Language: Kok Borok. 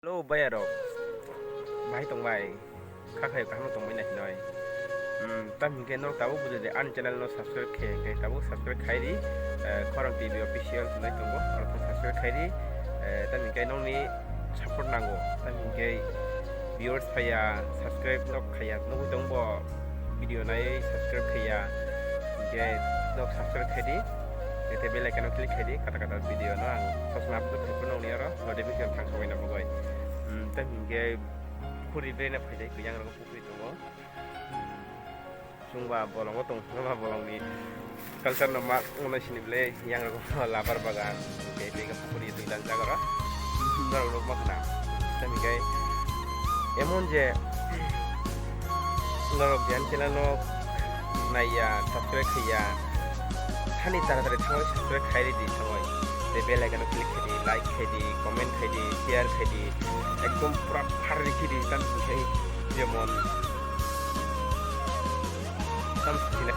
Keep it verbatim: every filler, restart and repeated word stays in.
Hello, bayarok. Bahai tong bai? Kha khai kaham tong bai na hinoi. Hmm, tam hinkhe no tabuk bujui de ani channel no subscribe khe, khe tabuk subscribe khai di. Eh, Khorang T V official hinoi tongo, oro subscribe khai di. Eh, tam hinkhe nokni support nango. Tam hinkhe viewers phaiya, subscribe nok khaiya, nugui tong bo video nai subscribe khaiya. Hinkhe nok subscribe khai di. Ete bell icon o click khai di, kata kata video no ang sosma upload khai phano nokni oro notification thang sogwi na bagwi. Hmm, tam hinkhe khuri bena phaidai, yang rogo pukri tongo. Chwngba bolongo tong, chwngba bolongni culture no ma wngna sini bwle, yang rogo labar bagan, tei tei pukuri twi dan jaga ro. Norok rok ma khna. Tam hinkhe emon je norok je ani channel no naiya, subscribe khaiya, thani taratari thangwi subscribe khai ridi thangwi. Tei bell icon o click khai di, like khai di, comment khai di, share khai di. Ekdom pura phar rikhi di, tam hinkhe jemon tam sina.